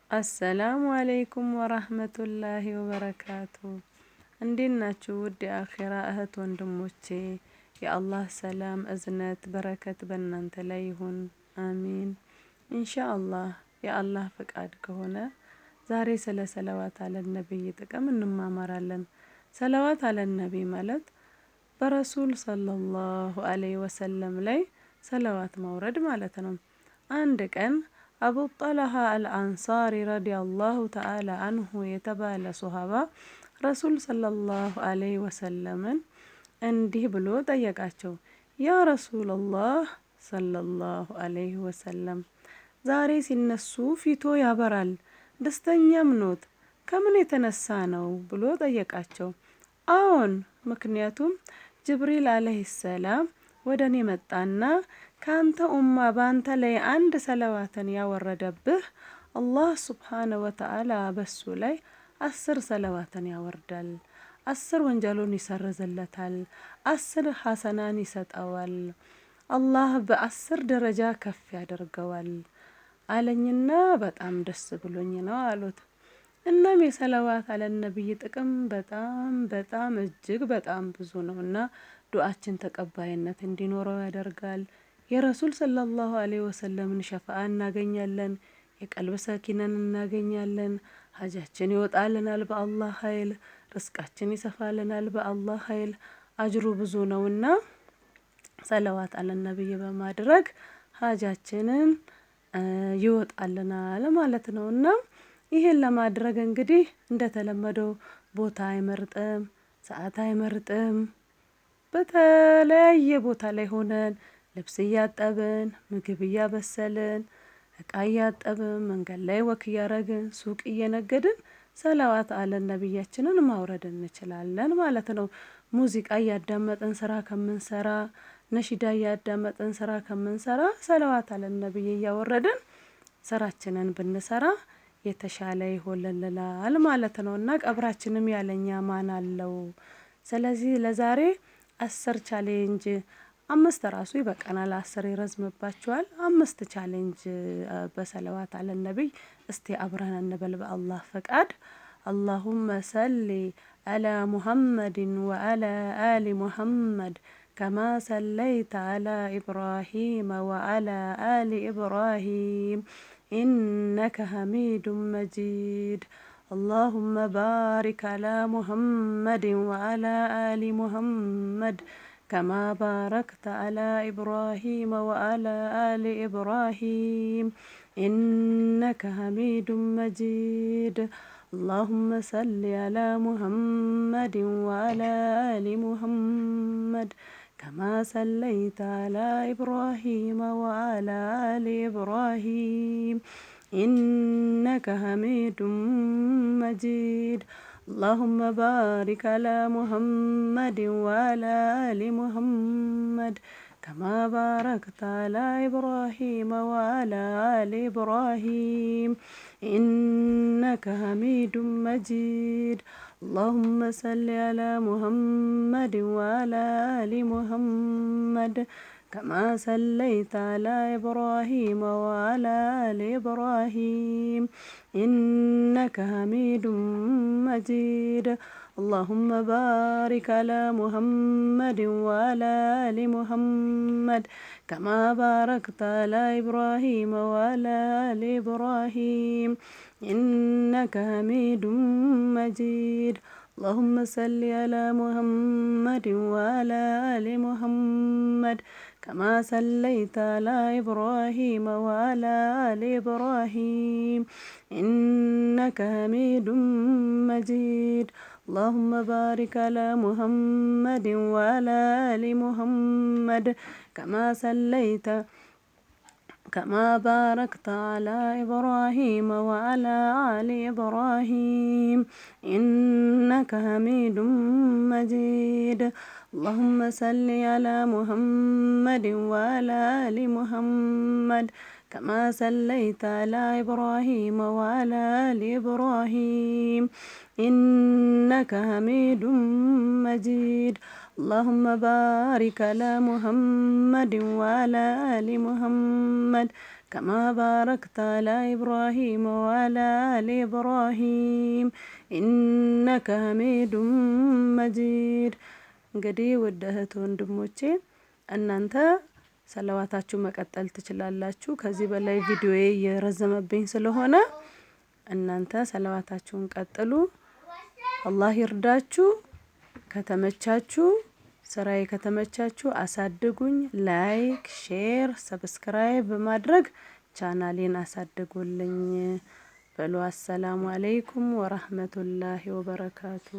አሰላሙ አለይኩም ወራህመቱላሂ ወበረካቱ። እንዴት ናችሁ ውድ የአኼራ እህት ወንድሞቼ? የአላህ ሰላም፣ እዝነት፣ በረከት በእናንተ ላይ ይሁን፣ አሚን። ኢንሻአላህ የአላህ ፈቃድ ከሆነ ዛሬ ስለ ሰለዋት አለ ነቢይ ጥቅም እንማማራለን። ሰለዋት አለ ነቢይ ማለት በረሱል ሰለላሁ አለይሂ ወሰለም ላይ ሰለዋት ማውረድ ማለት ነው። አንድ ቀን አቡ ጠልሃ አልአንሳሪ ረዲየላሁ ተዓላ አንሁ የተባለ ሶሃባ ረሱል ሰለላሁ አለይሂ ወሰለምን እንዲህ ብሎ ጠየቃቸው። ያ ረሱለላህ ሰለላሁ አለይሂ ወሰለም፣ ዛሬ ሲነሱ ፊቶ ያበራል፣ ደስተኛም ኖት፣ ከምን የተነሳ ነው ብሎ ጠየቃቸው። አዎን፣ ምክንያቱም ጅብሪል አለይሂ ሰላም ወደ እኔ መጣና ከአንተ ኡማ በአንተ ላይ አንድ ሰለዋትን ያወረደብህ አላህ ሱብሓነ ወተዓላ በሱ ላይ 10 ሰለዋትን ያወርዳል፣ 10 ወንጀሉን ይሰርዝለታል፣ 10 ሐሰናን ይሰጠዋል፣ አላህ በ10 ደረጃ ከፍ ያደርገዋል አለኝና በጣም ደስ ብሎኝ ነው አሉት። እናም የሰለዋት አለ ነብይ ጥቅም በጣም በጣም እጅግ በጣም ብዙ ነው እና ዱዓችን ተቀባይነት እንዲኖረው ያደርጋል። የረሱል ሰለላሁ አለይሂ ወሰለምን ሸፋአ እናገኛለን። የቀልብ ሰኪናን እናገኛለን። ሀጃችን ይወጣልናል በአላህ ኃይል፣ ርስቃችን ይሰፋልናል በአላህ ኃይል። አጅሩ ብዙ ነውና ሰለዋት አለ ነብይ በማድረግ ሀጃችንን ይወጣልናል ማለት ነውና ይሄን ለማድረግ እንግዲህ እንደተለመደው ቦታ አይመርጥም፣ ሰዓት አይመርጥም። በተለያየ ቦታ ላይ ሆነን ልብስ እያጠብን፣ ምግብ እያበሰልን፣ እቃ እያጠብን፣ መንገድ ላይ walk እያረግን፣ ሱቅ እየነገድን ሰለዋት አለ ነብያችንን ማውረድ እንችላለን ማለት ነው። ሙዚቃ እያዳመጥን ስራ ከምንሰራ፣ ነሺዳ እያዳመጥን ስራ ከምንሰራ ሰለዋት አለ ነብይ እያወረድን ስራችንን ብንሰራ የተሻለ ይሆንልናል ማለት ነው። እና ቀብራችንም ያለኛ ማን አለው? ስለዚህ ለዛሬ 10 challenge፣ 5 ራሱ ይበቃናል። 10 ይረዝምባችኋል። 5 challenge በሰለዋት አለ ነብይ እስቲ አብረን እንበል በአላህ ፈቃድ። አላሁመ ሰሊ አላ ሙሐመድን ወአላ አሊ ሙሐመድ ከማ ሰለይተ አላ ኢብራሂም ወአላ አሊ ኢብራሂም ኢነከ ሐሚዱን መጂድ። አላሁመ ባሪክ አላ ሙሐመድን ወአላ አሊ ሙሐመድ ከማ ባረክተ አላ ኢብራሂም ወአላ አሊ ኢብራሂም ኢነከ ሐሚዱን መጂድ። አላሁመ ሰሊ አላ ሙሐመድን ወአላ አሊ ሙሐመድ ከማ ሰለይተ አላ ኢብራሂም ወአላ አሊ ኢብራሂም ኢነከ ሐሚዱን መጂድ። አላሁመ ባሪክ አላ ሙሐመድን ወአላ አሊ ሙሐመድ ከማ ባረክተ አላ ኢብራሂም ወአላ አሊ ኢብራሂም ኢነከ ሐሚዱን መጂድ። አላሁመ ሰሊ አላ ሙሐመድን ወአላ አሊ ሙሐመድ ከማ ሰለይተ አላ ኢብራሂም ወአላ አሊ ኢብራሂም ኢነከ ሐሚዱን መጂድ። አላሁመ ባሪክ አላ ሙሐመድን ወአላ አሊ ሙሐመድ ከማ ባረክተ አላ ኢብራሂም ወአላ አሊ ኢብራሂም ኢነከ ሐሚዱን መጂድ። አላሁመ ሰሊ አላ ሙሐመድን ወአላ አሊ ሙሐመድ ከማ ሰለይተ አላ ኢብራሂም ወአላ አሊ ኢብራሂም ኢነከ ሐሚዱን መጂድ። አላሁመ ባሪክ አላ ሙሐመድን ወአላ አሊ ሙሐመድ ከማ ሰለይተ ከማ ባረክተ አላ ኢብራሂም ወአላ አሊ ኢብራሂም ኢነከ ሐሚዱን መጂድ። አላሁመ ሰሊ አላ ሙሐመድን ወአላ አሊ ሙሐመድ ከማ ሰለይተ አላ ኢብራሂም ወአላ አሊ ኢብራሂም ኢነከ ሐሚዱን መጂድ። አላሁመ ባሪክ አላ ሙሐመድን ወአላ አሊ ሙሐመድ كما باركت على إبراهيم وعلى آل إبراهيم إنك حميد مجيد። እንግዲህ ውድ እህት ወንድሞቼ፣ እናንተ ሰለዋታችሁ መቀጠል ትችላላችሁ። ከዚህ በላይ ቪዲዮዬ እየረዘመብኝ ስለሆነ እናንተ ሰለዋታችሁን ቀጥሉ። አላህ ይርዳችሁ። ከተመቻችሁ፣ ስራዬ ከተመቻችሁ አሳድጉኝ። Like፣ share፣ subscribe በማድረግ ቻናሌን አሳድጉልኝ በሉ። አሰላሙ አለይኩም ወራህመቱላሂ ወበረካቱ።